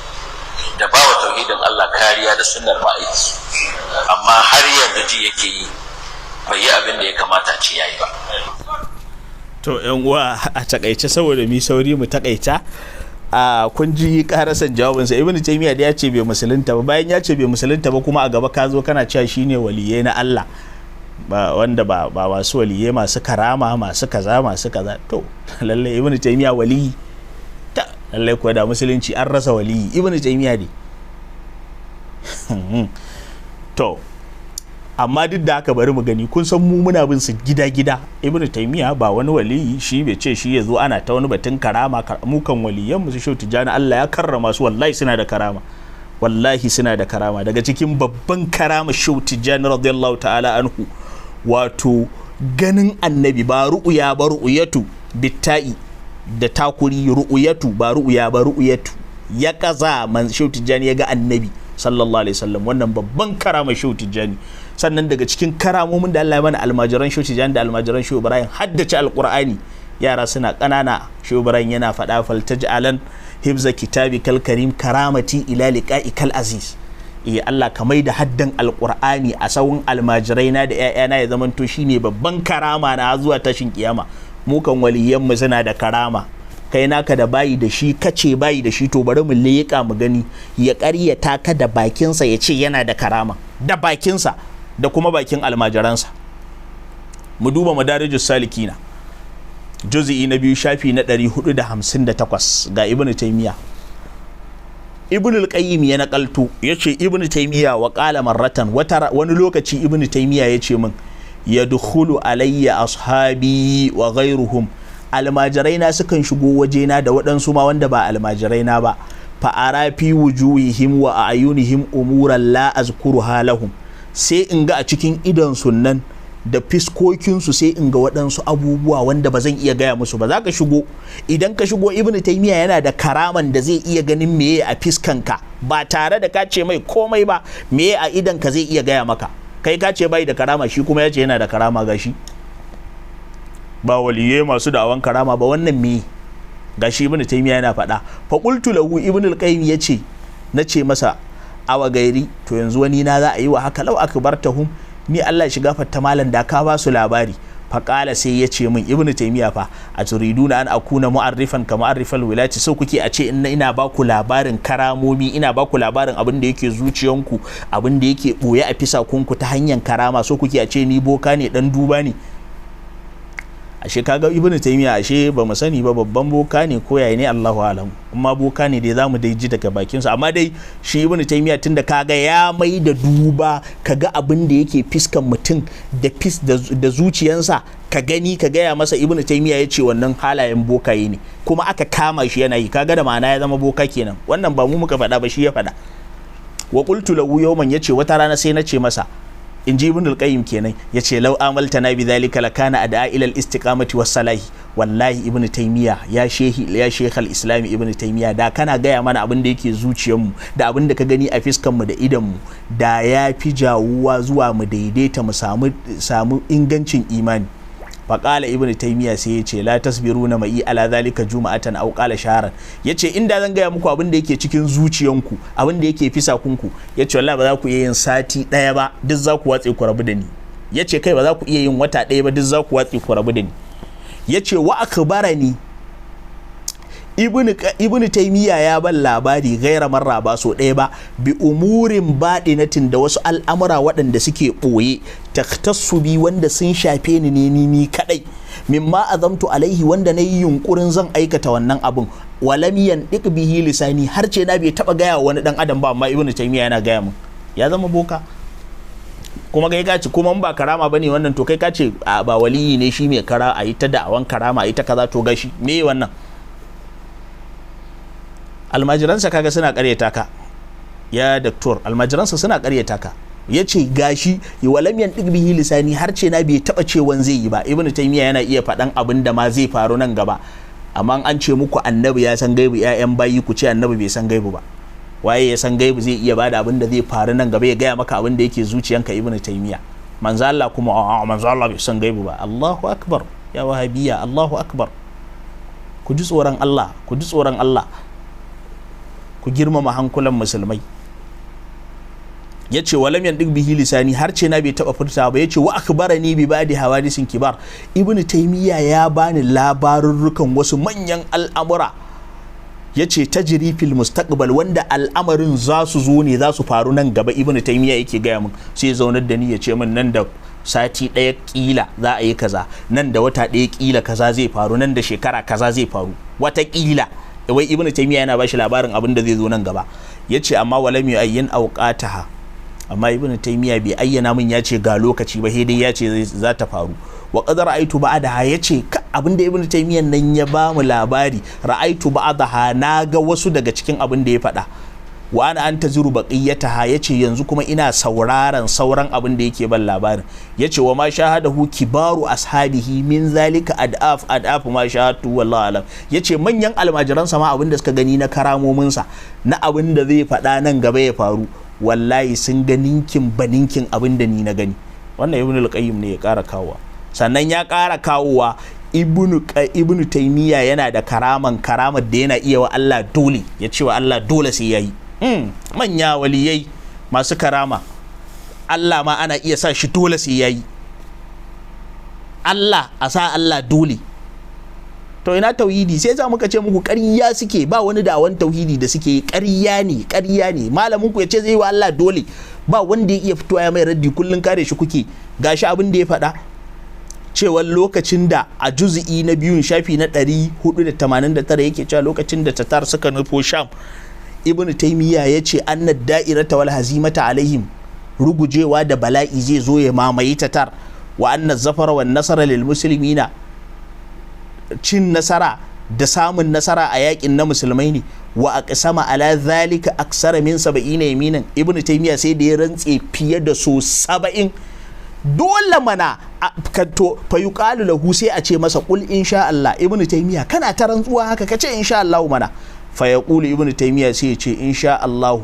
da bawa tauhidin Allah kariya da sunnar ma'aiki, amma har yanzu ji yake yi bai yi abin da ya kamata ce yayi ba. To yan uwa, a takaice saboda mi sauri mu takaita, a kun ji karasan jawabinsa. Ibn Taymiyyah da ya ce bai musulunta ba, bayan ya ce bai musulunta ba kuma a gaba ka zo kana cewa shine waliyai na Allah, ba wanda ba masu waliyai masu karama, masu kaza, masu kaza. To lalle Ibn Taymiyyah waliyi ta, lalle kuwa da musulunci an rasa waliyi Ibn Taymiyyah ne. To amma duk da haka bari mu gani, kun san mu muna bin su gida-gida. Ibn Taymiyyah ba wani waliyi, shi bai ce shi yazo ana ta wani batun karama. Mu kan waliyan mu su Shehu Tijjani Allah ya karrama su, wallahi suna da karama, wallahi suna da karama. Daga cikin babban karama Shehu Tijjani radiyallahu ta'ala anhu, wato ganin annabi, ba ru'uya ba, ru'uyatu bitta'i da takuri, ru'uyatu ba ru'uya ba, ru'uyatu ya kaza man Shehu Tijjani ya ga annabi sallallahu alaihi wasallam, wannan babban karama Shehu Tijjani. Sannan daga cikin karamomin da Allah ya mana almajiran Shehu Tijjani da almajiran Shehu Ibrahim, haddace alqur'ani, yara suna ƙanana. Shehu Ibrahim yana faɗa faltaj'alan hibza kitabi kal karim karamati ila liqa'i kal aziz. Allah ka mai da haddan alqur'ani a sawun almajirai na da ƴaƴana ya zamanto shine babban karama na zuwa tashin kiyama. Mu kan waliyan mu suna da karama, kai naka da bayi da shi kace bayi da shi, to bari mu leƙa mu gani ya ƙaryata ka da bakinsa ya ce yana da karama da bakinsa da kuma bakin almajiransa. Mu duba Madarijus Salikina juz'i na 2 shafi na 458 ga Ibn Taymiyyah. Ibn al-Qayyim ya nakalto yace Ibn Taymiyyah wa qala marratan, wani lokaci Ibn Taymiyyah yace min yadkhulu alayya ashabi wa ghayruhum Almajirai na sukan shigo wajena da waɗansu ma wanda ba almajirai na ba. Fa ara fi wujuhihim wa a'yunihim umuran la azkuruha lahum, sai in ga a cikin idon sunan da fiskokinsu, sai in ga waɗansu abubuwa wanda ba zan iya gaya musu ba. Za ka shigo, idan ka shigo, Ibnu Taymiya yana da karaman da zai iya ganin meye a fiskanka ba tare da ka ce mai komai ba, meye a idan ka zai iya gaya maka. Kai ka ce bai da karama, shi kuma ya ce yana da karama. Gashi ba waliyai masu da'awan karama ba, wannan me? Gashi Ibnu Taymiya yana faɗa. Fa qultu lahu, Ibnu al-Qayyim yace, nace masa, awa gairi, to yanzu wani na za a yi wa haka? Law akbartahum, ni Allah shi gafarta malam, da ka ba su labari. Faƙala, sai ya ce min, Ibnu Taymiya fa, a turiduna an akuna mu'arrifan ka mu'arrifal wilati? So kuke a ce in ina ba ku labarin karamomi, ina ba ku labarin abin da yake zuciyanku, abin da yake boye a fisakunku ta hanyar karama, so kuke a ce ni boka ne, dan duba ne? Ashe kaga Ibnu Taymiya, ashe ba mu sani ba, babban boka ne ko yayi ne, Allahu alam. Amma boka ne dai, zamu dai ji daga bakin sa. Amma dai shi Ibnu Taymiya, tunda kaga ya mai da duba, kaga abin da yake fiskan mutum da fis da zuciyansa, ka gani ka gaya masa, Ibnu Taymiya ya ce wannan halayen bokaye ne, kuma aka kama shi yana yi, kaga da ma'ana ya zama boka kenan. Wannan ba mu muka faɗa ba, shi ya faɗa. Wa qultu lahu yawman, yace wata rana sai na ce masa, in ji Ibn al-Qayyim kenan, yace, law amaltana bi dhalika lakana ad'a ila al-istiqamati was salahi. Wallahi Ibn Taymiya, ya shehi, ya shaykh al-islam Ibn Taymiya, da kana gaya mana abin da yake zuciyarmu da abin da ka gani a fiskan mu da idan mu, da ya fi jawuwa zuwa mu daidaita, mu samu ingancin imani. Faƙala Ibn Taymiya, sai ya ce, la tasbiruna ma'i ala zalika juma'atan aw qala shaharan. Yace inda zan gaya muku abin da yake cikin zuciyanku, abin da yake fisa kunku, yace wallahi ba za ku iya yin sati ɗaya ba, duk za ku watse ku rabu da ni. Yace kai, ba za ku iya yin wata ɗaya ba, duk za ku watse ku rabu da ni. Yace wa akbarani, Ibnu Taymiya ya ban labari, gaira marra, ba so ɗaya ba, bi umurin baɗinatin, da wasu al'amura waɗanda suke ɓoye, taktassu bi, wanda sun shafe ni ne ni kaɗai, mimma azamtu alaihi, wanda na yi yunkurin zan aikata wannan abun, walam yandiq bihi lisani, har ce na bai taɓa gaya wa wani ɗan adam ba, amma Ibnu Taymiya yana gaya min. Ya zama boka. Kuma kai kace kuma in ba karama bane wannan, to kai kace ba waliyi ne shi mai kara, a yi ta da'awan karama, a yi ta kaza, to gashi me wannan? Almajiransa kaga suna karyata ka, ya daktor, almajiransa suna karyata ka. Ya ce gashi, walam yantiq bihi lisani, har ce na bai taba cewan zai yi ba. Ibnu Taymiya yana iya faɗan abin da ma zai faru nan gaba. Amma an ce muku Annabi ya san gaibu, ƴaƴan bayi, ku ce Annabi bai san gaibu ba. Waye ya san gaibu zai iya bada abin da zai faru nan gaba, ya gaya maka abin da yake zuciyanka? Ibnu Taymiya. Manzo Allah kuma, a'a, manzo Allah bai san gaibu ba. Allahu akbar, ya wahabiya, Allahu akbar. Ku ji tsoron Allah, ku ji tsoron Allah, ku girmama hankulan musulmai. Ya ce walam yandik bihi lisani, har ce na bai taba furta ba. Ya ce wa akhbarani bi ba'di hawadisin kibar, Ibnu Taymiya ya bani labarurrukan wasu manyan al'amura. Ya ce tajri fil mustaqbal, wanda al'amarin za su zo ne, za su faru nan gaba. Ibnu Taymiya yake gaya min, sai ya zaunar da ni ya ce min nan da sati ɗaya kila za a yi kaza, nan da wata ɗaya kila kaza zai faru, nan da shekara kaza zai faru wata kila. Wai Ibnu Taymiya yana bashi labarin abin da zai zo nan gaba. Ya ce amma walam yu'ayyin awqataha, amma Ibnu Taymiya bai ayyana min ya ce ga lokaci ba, dai ya ce za ta faru. Wa qad ra'aytu ba'daha, yace abinda Ibnu Taymiya nan ya ba mu labari, ra'aytu ba'daha, na ga wasu daga cikin abin da ya faɗa, wa ana antaziru baqiyataha, yace yanzu kuma ina sauraron sauran abin da yake ban labarin. Yace wa ma shahadahu kibaru ashabihi min zalika adaf adaf ma shahadtu, wallahu alam. Yace manyan almajiran sa ma abin da suka gani na karamomin sa, na abin da zai faɗa nan gaba ya faru, wallahi sun ga ninkin baninkin abin da ni na gani. Wannan Ibnu al-Qayyim ne ya ƙara kawowa. Sannan ya ƙara kawowa, Ibnu Taymiya yana da karaman, karamar da yana iya wa Allah dole, ya ce wa Allah dole sai yayi. Manya waliyai masu karama, Allah ma ana iya sa shi dole sai yayi. Allah a sa Allah dole, to ina tauhidi? Sai za muka ce muku ƙarya suke, ba wani da'awan tauhidi da suke yi, ƙarya ne, ƙarya ne. Malamin ku ya ce zai yi wa Allah dole, ba wanda ya iya fitowa ya mai raddi, kullun kare shi kuke. Gashi abin da ya faɗa, cewa lokacin da a juzi'i na biyun, shafi na 489, yake cewa lokacin da Tatar suka nufo Sham, Ibnu Taymiya ya ce annad da'irata wal hazimata alaihim, rugujewa da bala'i zai zo ya mamaye Tatar, wa anna zafara wan nasara lil muslimina. cin nasara da samun nasara a yakin na musulmai ne. Wa aqsama ala zalika aksara min 70 yaminan. Ibnu Taymiya sai da ya rantse fiye da so 70. Dole mana to fa yuqalu lahu, sai a ce masa qul insha Allah. Ibnu Taymiya kana ta rantsuwa haka, kace insha Allah mana. Fa yaqulu, Ibnu Taymiya sai ya ce insha Allah,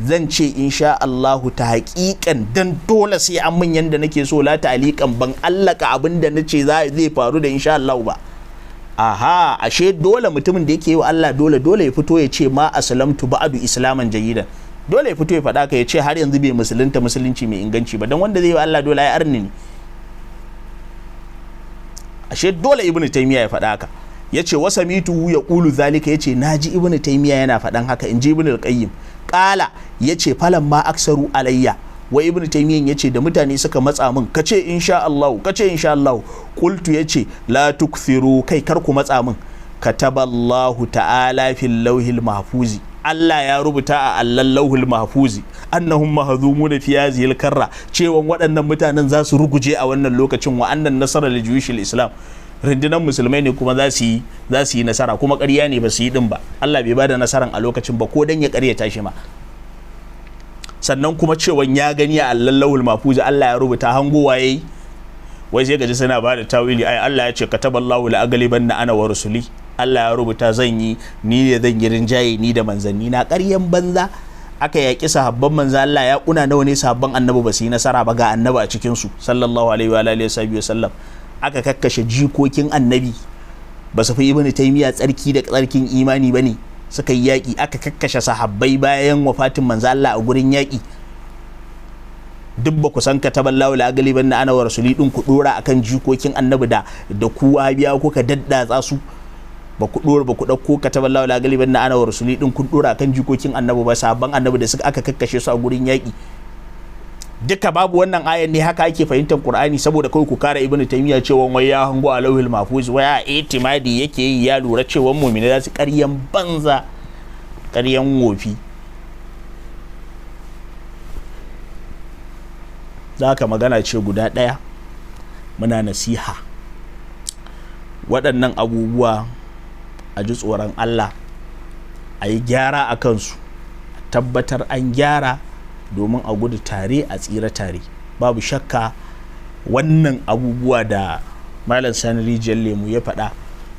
zan ce insha Allah ta haƙiƙan, dan dole sai an min yanda nake so, la ta'liqan, ban allaka abin da nace zai faru da insha Allah ba. Aha, ashe dole mutumin da yake yi wa Allah dole dole ya fito ya ce ma aslamtu ba'du islaman jayidan. Dole ya fito ya faɗa ka ya ce har yanzu bai musulunta musulunci mai inganci ba, dan wanda zai yi wa Allah dole ai arni ne. Ashe dole Ibnu Taymiya ya faɗa haka. Yace wasamitu ya qulu zalika, yace naji Ibnu Taymiya yana faɗan haka, inji Ibnu al-Qayyim. Qala, yace falan ma aksaru alayya, wa Ibnu Taymiyyah yace da mutane suka matsa min, kace insha Allah, kace insha Allah. Qultu, yace la tukthiru, kai kar ku matsa min. Kataballahu ta'ala fil lawhil mahfuzi, Allah ya rubuta a allan lauhul mahfuzi, annahum mahzumuna fi hadhihi karra, cewan waɗannan mutanen za su ruguje a wannan lokacin, wa annan nasara li juyushil islam, rundunar musulmai ne kuma za su yi nasara. Kuma ƙarya ne, ba su yi din ba, Allah bai bada nasaran a lokacin ba, ko dan ya ƙaryata shi ma. Sannan kuma cewan ya gani a allan lauhul mahfuzi Allah ya rubuta, hangowa yayi, wai sai gaji suna bada tawili, ai Allah ya ce kataballahu la aglibanna ana wa rusuli, Allah ya rubuta zan yi, ni ne zan yi rinjaye ni da manzanni na. Ƙaryan banza. Aka yaƙi sahabban manzo Allah, ya kuna nawa ne sahabban annabi ba su yi nasara ba, ga annabi a cikin su sallallahu alaihi wa alihi wa sallam. Aka kakkashe jikokin annabi, ba su fi Ibnu Taymiya tsarki da tsarkin imani bane, suka yi yaƙi, aka kakkashe sahabbai bayan wafatin manzo Allah a gurin yaƙi. Duk ba ku san kataballahu la agliban na ana wa rasuli din ku dora akan jikokin annabi da ku wahabiya kuka daddatsa su, ba ku dora, ba ku dauko kataballahu la galiban na ana wa rasuli din kun dora kan jikokin annabi ba, sabon annabi da suka aka kakkashe su a gurin yaki duka babu wannan ayan ne. Haka ake fahimtar Qur'ani, saboda kawai ku kare Ibnu Taymiya cewa wai ya hango a lauhil mahfuz, wai a itimadi yake yi, ya lura cewa mu'mini za su, ƙaryan banza, ƙaryan wofi. Za ka magana ce guda ɗaya, muna nasiha waɗannan abubuwa a ji tsoron Allah, a yi gyara a kansu, a tabbatar an gyara domin a gudu tare a tsira tare. Babu shakka wannan abubuwa da Malam Sani Rijiyar Lemu ya faɗa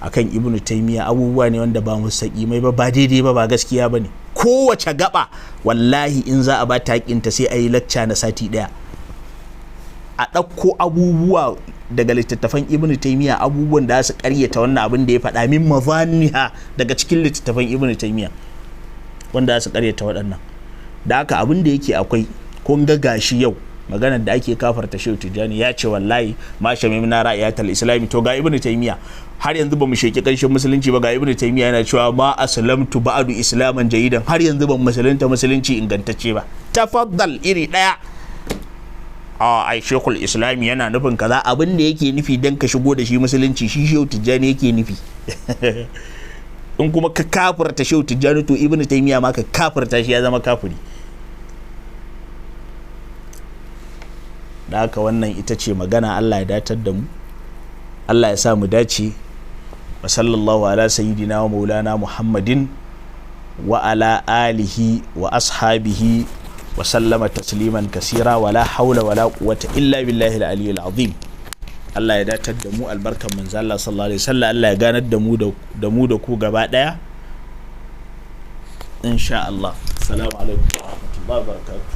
akan Ibnu Taymiya abubuwa ne wanda ba musaƙi mai ba, ba daidai ba, ba gaskiya ba ne. Kowace gaba wallahi in za a ba ta haƙinta sai a yi lacca na sati ɗaya, a ɗauko abubuwa daga littattafan Ibnu Taymiya, abubuwan da su ƙaryata wannan abin da ya faɗa min mazaniha daga cikin littattafan Ibnu Taymiya wanda su ƙaryata waɗannan. Da haka abin da yake akwai, kun ga gashi yau maganar da ake kafarta Shehu Tijjani ya ce wallahi ma shamim na ra'ayatul islami, to ga Ibnu Taymiya har yanzu ba mu sheki kanshin musulunci ba, ga Ibnu Taymiya yana cewa ma aslamtu ba'du islaman jayidan, har yanzu ban musulunta musulunci ingantacce ba. Tafaddal iri ɗaya. A ai Shekul Islami yana nufin kaza, abin da yake nufi dan ka shigo da shi musulunci shi Shehu Tijjani yake nufi. In kuma ka kafirta Shehu Tijjani to Ibnu Taymiya ma ka kafirta shi, ya zama kafiri. Da haka wannan ita ce magana. Allah ya datar da mu, Allah ya sa mu dace. Wa sallallahu ala sayyidina wa maulana Muhammadin wa ala alihi wa ashabihi wa sallama tasliman kasira, wala haula wala quwwata illa billahi al-aliyyil azim. Allah ya datar da mu, albarkan manzo Allah sallallahu alaihi wasallam. Allah ya ganar da mu da ku gaba daya insha Allah. Assalamu alaikum wa rahmatullahi wa barakatuh.